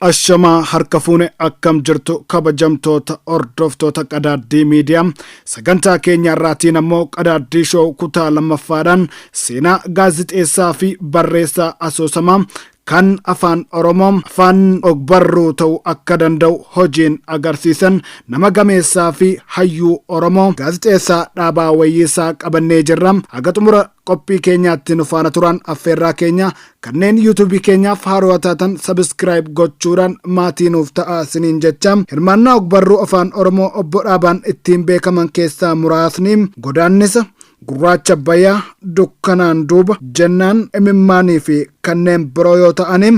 Ashamaa harka fuune, akkam jirtu kabajamtoota hordoftoota Qadaaddii Miidiyaa? Sagantaa keenya irraatiin ammoo Qadaaddii Show kutaa lammaffaadhaan seenaa gaazixeessaa fi barreessaa asoosamaa kan Afaan Oromoo afaan ogbarruu ta'uu akka danda'u hojiin agarsiisan, nama gameessaa fi hayyuu Oromoo, gaazixeessaa Dhaabaa Wayyeessaa qabannee jirra. Haga xumura qophii keenyaatti nu faana turan affeerraa keenya. Kanneen yuutuubii keenyaaf haarawaa taatan subscribe gochuudhaan maatii nuuf ta'a siniin jecha. Hirmaannaa ogbarruu Afaan Oromoo obbo Dhaabaan ittiin beekaman keessaa muraasni Godaannisa, Gurraacha Bayaa, Dukkanaan Duuba, Jennaan, Imimmaanii fi kanneen biroo yoo ta'ani,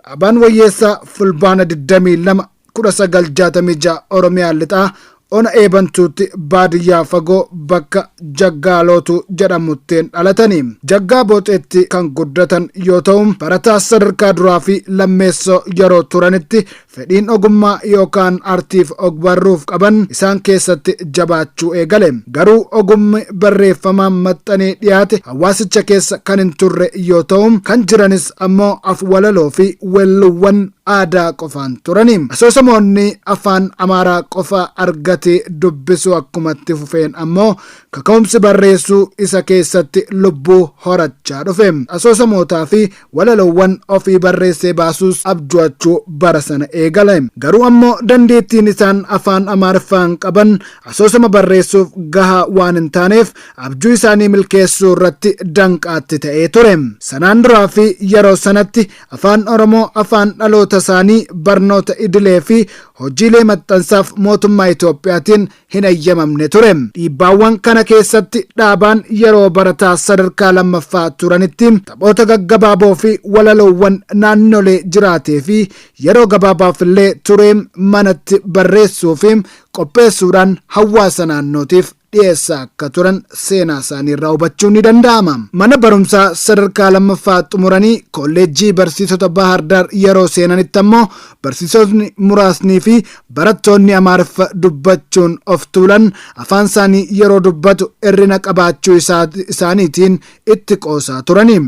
Dhaabaan Wayyeessaa Fulbaana 22 1966 Oromiyaa Lixaa, Ona Eebantuutti, baadiyyaa fagoo bakka Jaggaalootu jedhamuttiin dhalatani. Jaggaa Booxeetti kan guddatan yoo ta'u, barataa sadarkaa duraa fi lammeessoo yeroo turanitti fedhiin ogummaa yookaan artiif ogbarruuf qaban isaan keessatti jabaachuu eegale. Garuu ogummi barreeffamaan maxxanee dhiyaate hawaasicha keessa kan hin turre yoo ta'u, kan jiranis ammoo afwalaloo fi weelluuwwan aadaa qofaan turani. Asoosamoonni Afaan Amaaraa qofa argatee dubbisuu akkuma itti fufeen ammoo kaka'umsi barreessuu isa keessatti lubbuu horachaa dhufe. Asoosamootaa fi walaloowwan ofii barreessee baasuus abju'achuu bara sana eegale. Garuu ammoo dandeettiin isaan Afaan Amaariffaan qaban asoosama barreessuuf gahaa waan hin taaneef abjuu isaanii milkeessuu irratti danqaatti ta'ee ture. Sanaan duraa fi yeroo sanatti Afaan Oromoo afaan dhaloota isaanii barnoota idilee fi hojiilee maxxansaaf mootummaa Itoophiyaatiin hin eeyyamamne ture. Dhiibbaawwan kana keessatti Dhaabaan yeroo barataa sadarkaa lammaffaa turanitti taphoota gaggabaaboo fi walaloowwan naannolee jiraatee fi yeroo gabaabaaf illee turee manatti barreessuu fi qopheessuudhaan hawaasa naannootiif dhiyeessaa akka turan seenaa isaanii irraa hubachuun ni danda'ama. Mana barumsaa sadarkaa lammaffaa xumuranii kolleejjii barsiisota Bahar Dar yeroo seenanitti ammoo barsiisotni muraasnii fi barattoonni Amaariffa dubbachuun of tuulan afaan isaanii yeroo dubbatu hir'ina qabaachuu isaaniitiin itti qoosaa turani.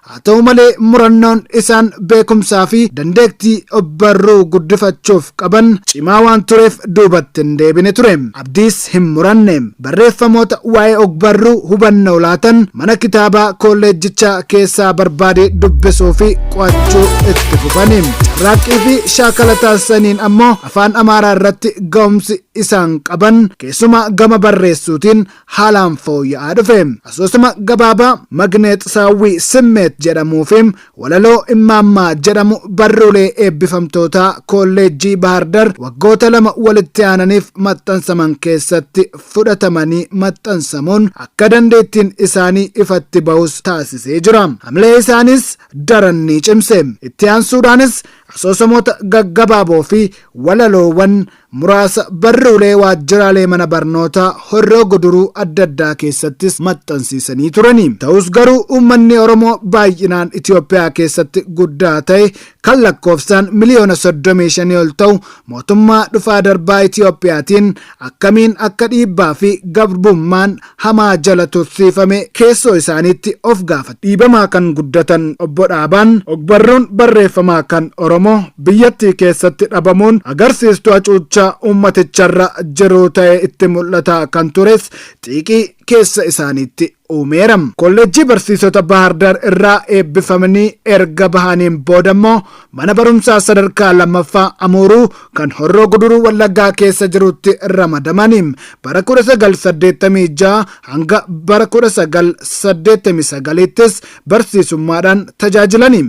Haa ta'u malee, murannoon isaan beekumsaa fi dandeettii ogbarruu guddifachuuf qaban cimaa waan tureef duubatti hin deebine ture. Abdiis hin muranne. Barreeffamoota waa'ee ogbarruu hubannoo laatan mana kitaabaa kolleejjichaa keessaa barbaadee dubbisuu fi qo'achuu itti fufani. Carraaqqii fi shaakala taasisaniin ammoo Afaan Amaaraa irratti ga'umsi isaan qaban keessumaa gama barreessuutiin haalaan fooyya'aa dhufe. Asoosama gabaabaa Magneexsaawwii Simmeet jedhamuu fi walaloo Immaammaa jedhamu barruulee eebbifamtootaa Kolleejjii Bahardar waggoota 2 walitti aananiif maxxansaman keessatti fudhatamanii maxxansamuun akka dandeettiin isaanii ifatti bahus taasisee jira. Hamilee isaaniis daran ni cimse. Itti aansuudhaanis asoosamoota gaggabaaboo fi walaloowwan muraasa barruulee waajjiraalee mana barnootaa Horroo Guduruu adda addaa keessattis maxxansiisanii turani. Ta'us garuu uummanni Oromoo baay'inaan Itoophiyaa keessatti guddaa ta'e kan lakkoofsaan miliyoona 35 ol ta'u mootummaa dhufaa darbaa Itoophiyaatiin akkamiin akka dhiibbaa fi garbummaan hamaa jala tursiifame keessoo isaaniitti of gaafatu. Dhiibamaa kan guddatan Obbo Dhaabaan, ogbarruun barreeffamaa kan Oromoo biyyattii keessatti dhabamuun agarsiistuu hacuuccaa uummaticharra jiruu ta'ee itti mul'ataa kan tures xiiqii keessa isaaniitti uumeera. Kolleejjii Barsiisota Baahardar irraa eebbifamanii erga bahaniin boodammoo mana barumsaa sadarkaa lammaffaa Amuuruu kan Horroo Guduruu Wallaggaa keessa jirutti ramadamani. Bara 1986 hanga bara 1989ttis barsiisummaadhaan tajaajilani.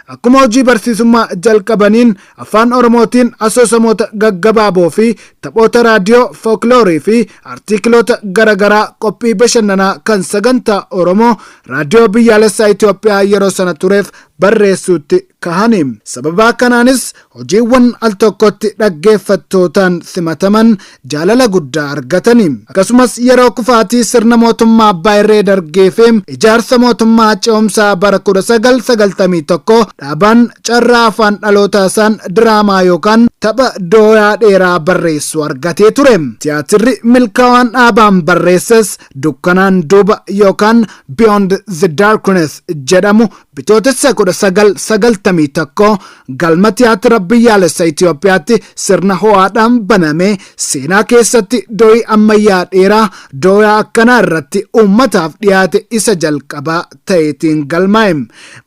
Akkuma hojii barsiisummaa jalqabaniin Afaan Oromootiin asoosamoota gaggabaaboo fi taphoota raadiyoo, fookloorii fi artiikiloota garagaraa qophii bashannanaa kan sagantaa Oromoo Raadiyoo Biyyaalessaa Itoophiyaa yeroo sana tureef barreessuutti kahani. Sababaa kanaanis hojiiwwan al tokkotti dhaggeeffattootaan simataman jaalala guddaa argatani. Akkasumas yeroo kufaatii sirna mootummaa abbaa irree Dargii fi ijaarsa mootummaa ce'umsaa bara 1991 Dhaabaan carraa afaan dhalootaa isaan diraamaa yookaan tapha dooyaa dheeraa barreessuu argatee ture. Tiyaatirri milkaawaan Dhaabaan barreesses Dukkanaan Duuba yookaan Beyond the Darkness jedhamu Bitootessa 1991 galma Tiyaatira Biyyaalessa Itoophiyaatti sirna ho'aadhaan baname seenaa keessatti do'ii ammayyaa dheeraa dooyaa akkanaa irratti uummataaf dhiyaate isa jalqabaa ta'eetiin galmaa'e.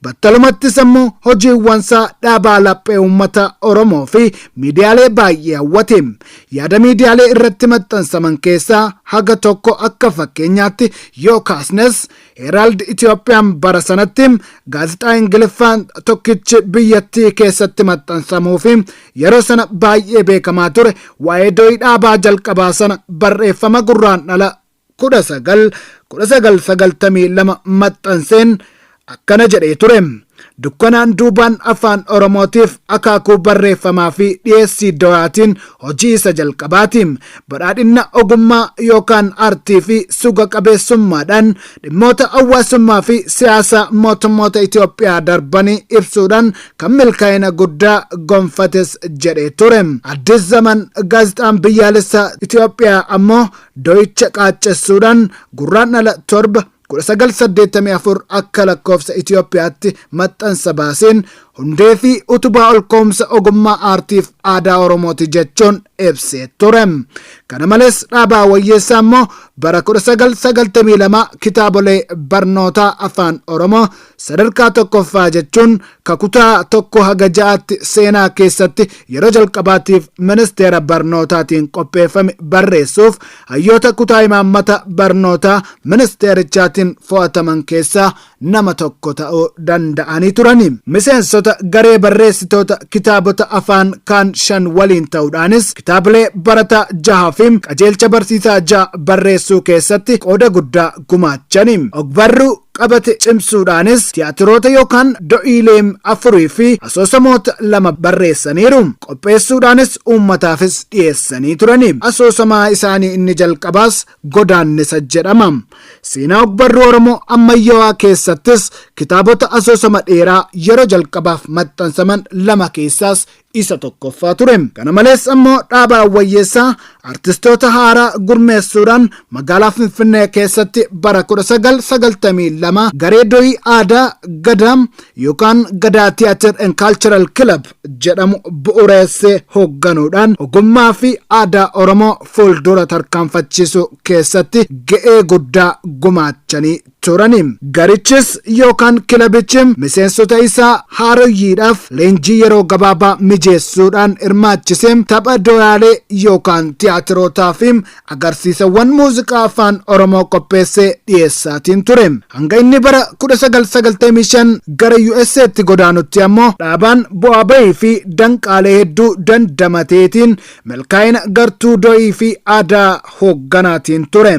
Battalumattis ammoo hojiiwwansaa dhaabaa laphee uummata Oromoo fi miidiyaalee baay'ee hawwate. Yaada miidiyaalee irratti maxxansaman keessaa haga tokko akka fakkeenyaatti yoo kaasnes, Herald Itoophiyaan bara sanatti gaazexaa Ingiliffaan tokkichi biyyattii keessatti maxxansamuu fi yeroo sana baay'ee beekamaa ture waa'ee do'ii dhaabaa jalqabaa sana barreeffama Gurraandhala 19 1992 maxxanseen akkana jedhee ture. "Dukkanaan duubaan afaan Oromootiif akaakuu barreeffamaa fi dhiyeessii do'aatiin hojii isa jalqabaati. Badhaadhina ogummaa yookaan aartii fi suga qabeessummaadhaan dhimmoota hawaasummaa fi siyaasaa mootummoota Itoophiyaa darbanii ibsuudhaan kan milkaa'ina guddaa gonfates" jedhee ture. Addis Zaman gaazexaan biyyaalessaa Itoophiyaa ammoo do'icha qaaccessuudhaan Gurraandhala 7 1984 akka lakkoofsa Itoophiyaatti maxxansa baaseen "hundee fi utubaa ol ka'umsa ogummaa aartiif aadaa Oromooti" jechuun ibsee ture. Kana malees Dhaabaa Wayyeessaa immoo bara 1992 kitaabolee barnootaa afaan Oromoo sadarkaa tokkoffaa jechuun kakutaa 1 haga 6tti seenaa keessatti yeroo jalqabaatiif ministeera barnootaatiin qopheeffame barreessuuf hayyoota kutaa imaammata barnootaa ministeerichaatiin fo'ataman keessaa nama tokko ta'uu danda'anii turani. Miseensota garee barreessitoota kitaabota afaan kaan shan waliin ta'uudhaanis kitaabilee barataa jaha fi qajeelcha barsiisaa jaha barreessuu keessatti qooda guddaa gumaachani. Ogbarruu qabate cimsuudhaanis tiyaatiroota yookaan do'iilee afurii fi asoosamoota lama barreessaniiru. Qopheessuudhaanis uummataafis dhiyeessanii turani. Asoosamaa isaanii inni jalqabaas Godaannisa jedhama. Seenaa ogbarruu Oromoo ammayyaawaa keessattis kitaabota asoosama dheeraa yeroo jalqabaaf maxxansaman lama keessaas isa tokkoffaa ture. Kana malees ammoo Dhaabaa Wayyeessaa artistoota haaraa gurmeessuudhaan magaalaa Finfinnee keessatti bara 1992 garee do'ii aadaa Gadaa yookaan Gadaa Theatre and Cultural Club jedhamu bu'uureessee hoogganuudhaan ogummaa fi aadaa Oromoo fuuldura tarkaanfachiisuu keessatti ga'ee guddaa gumaachanii turani. Garichis yookaan kilabichi miseensota isaa haarayyiidhaaf leenjii yeroo gabaabaa mijeessuudhaan hirmaachisee tapha doyaalee yookaan tiyaatirootaa fi agarsiisawwan muuziqaa afaan Oromoo qopheessee dhiyeessaatiin ture. Hanga inni bara 1995 gara USA'tti godaanutti ammoo dhaabaan bu'aa bahii fi danqaalee hedduu dandamateetiin milkaa'ina gartuu do'ii fi aadaa hoogganaatiin ture.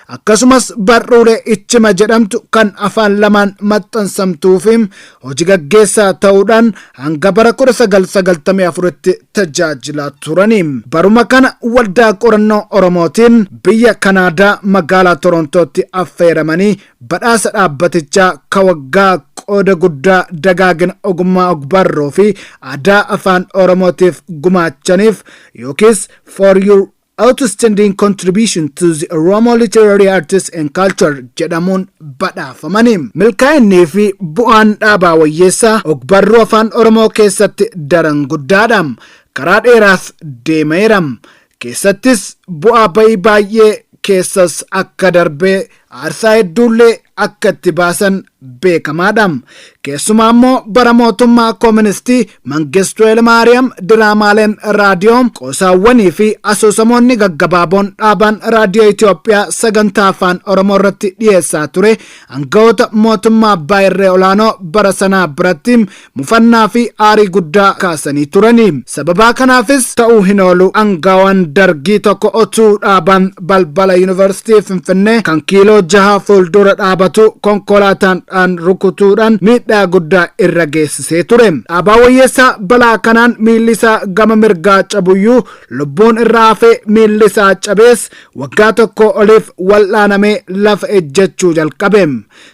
Akkasumas barruulee Ichima jedhamtu kan afaan lamaan maxxansamtuu fi hojii gaggeessaa ta'uudhaan hanga bara 1994tti tajaajilaa turani. Baruma kana waldaa qorannoo Oromootiin biyya Kanaadaa magaalaa Torontootti affeeramanii badhaasa dhaabbatichaa ka waggaa qooda guddaa dagaagina ogummaa ogbarruu fi aadaa afaan Oromootiif gumaachaniif yookiis "For your outstanding contribution to the Oromo literary arts and culture" jedhamuun badhaafamani. Milkaa'inni fi bu'aan Dhaabaa Wayyeessaa ogbarruu afaan Oromoo keessatti daran guddaadha. Karaa dheeraas deemeera. Keessattis bu'aa bahii baay'ee keessas akka darbee aarsaa hedduullee akka itti baasan beekamaadha. Keessumaa immoo bara mootummaa kooministii Mangistuu Hayilamaariyaam diraamaaleen raadiyoo, qoosaawwanii fi asoosamoonni gaggabaaboon dhaabaan raadiyoo Itoophiyaa sagantaa afaan Oromoo irratti dhiyeessaa ture aangawoota mootummaa abbaa irree olaanoo bara sanaa biratti mufannaa fi aarii guddaa kaasanii turani. Sababaa kanaafis ta'uu hin oolu, aangawaan dargii tokko otuu dhaabaan balbala yuunivarsiitii Finfinnee kan kiiloo jaha fuuldura dhaabatu konkolaataadhaan rukutuudhaan miidhaa guddaa irra geessisee ture. Dhaabaa Wayyeessaa balaa kanaan miilli isaa gama mirgaa cabuyyuu lubbuun irraa hafee, miilli isaa cabees waggaa tokko oliif wal'aanamee lafa ejjechuu jalqabe.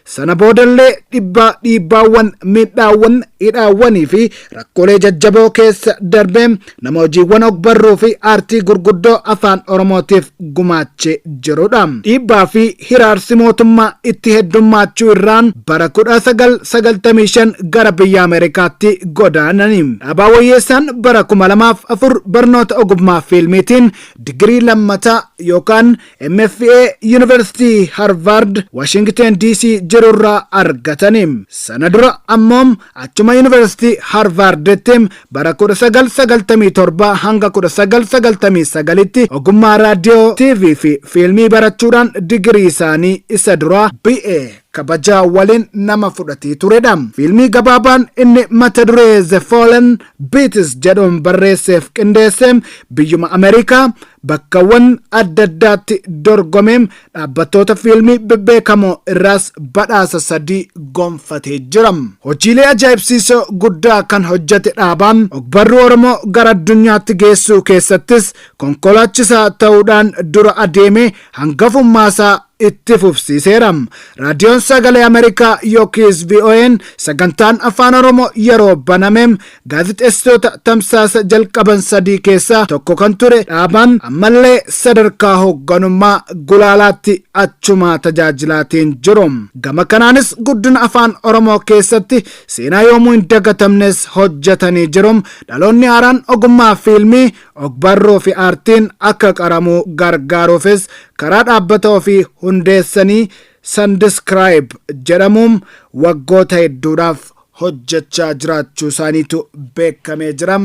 Sana boodallee dhibbaa dhiibbaawwan, miidhaawwan, hidhaawwanii fi rakkoolee jajjaboo keessa darbee nama hojiiwwan ogbarruu fi aartii gurguddoo afaan Oromootiif gumaachee jirudha. Dhiibbaa fi hiraarsa Gargaarsi mootummaa itti heddummaachuu irraan bara 1995 gara biyya Ameerikaatti godaanani. Dhaabaa Wayyeessaan bara 2004 barnoota ogummaa fiilmiitiin digirii lammataa yookaan MFA Yuunivarsiitii Harvard Washington DC jirurraa argatani. Sana dura ammoo achuma Yuunivarsiitii Harvarditti bara 1997 hanga 1999tti ogummaa raadiyoo, TV fi fiilmii barachuudhaan digirii isaanii isa duraa BA kabajaa waliin nama fudhatee turedha. Fiilmii gabaabaan inni mata duree The Fallen Beats jedhuun barreesseef qindeesse biyyuma Ameerikaa bakkawwan adda addaatti dorgomee dhaabbattoota fiilmii bebbeekamoo irraas badhaasa sadii gonfatee jira. Hojiilee ajaa'ibsiisoo guddaa kan hojjete Dhaabaan ogbarruu Oromoo gara addunyaatti geessuu keessattis konkolaachisaa ta'uudhaan dura adeemee hangafummaasaa itti fufsiiseera. Raadiyoon Sagalee Ameerikaa yookiis VOA'n sagantaan Afaan Oromoo yeroo baname gaazexeessitoota tamsaasa jalqaban sadii keessaa tokko kan ture Dhaabaan ammallee sadarkaa hoogganummaa gulaalaatti achumaa tajaajilaatiin jiru. Gama kanaanis guddina Afaan Oromoo keessatti seenaa yoomuu hin dagatamnes hojjetanii jiru. Dhaloonni haaraan ogummaa fiilmii, ogbarruu fi aartiin akka qaramuu gargaaruufis karaa dhaabbata ofii hundeessanii Sandiskiraayib jedhamuun waggoota hedduudhaaf hojjechaa jiraachuu isaaniitu beekamee jira.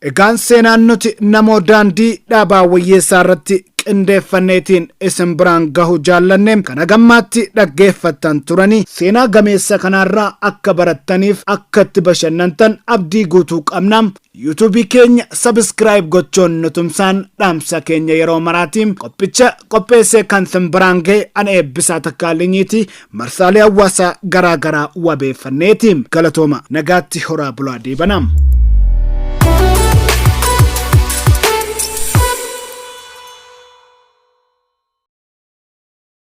Egaan seenaan nuti Namoo Daandii Dhaabaa Wayyeessaa irratti qindeeffanneetiin isin biraan gahu jaallanne kana gammaatti dhaggeeffattan turanii seenaa gameessa kanaarraa akka barattaniif akka itti bashannantan abdii guutuu qabna. Yuutuubii keenya subscribe gochuun nu tumsaan dhaamsa keenya yeroo maraatiin qophicha qopheessee kan isin biraan gahe ana Eebbisaa Takkaalinyiiti marsaalee hawaasaa garaa garaa wabeeffanneeti. Galatooma, nagaatti, horaa bulaa deebanaa.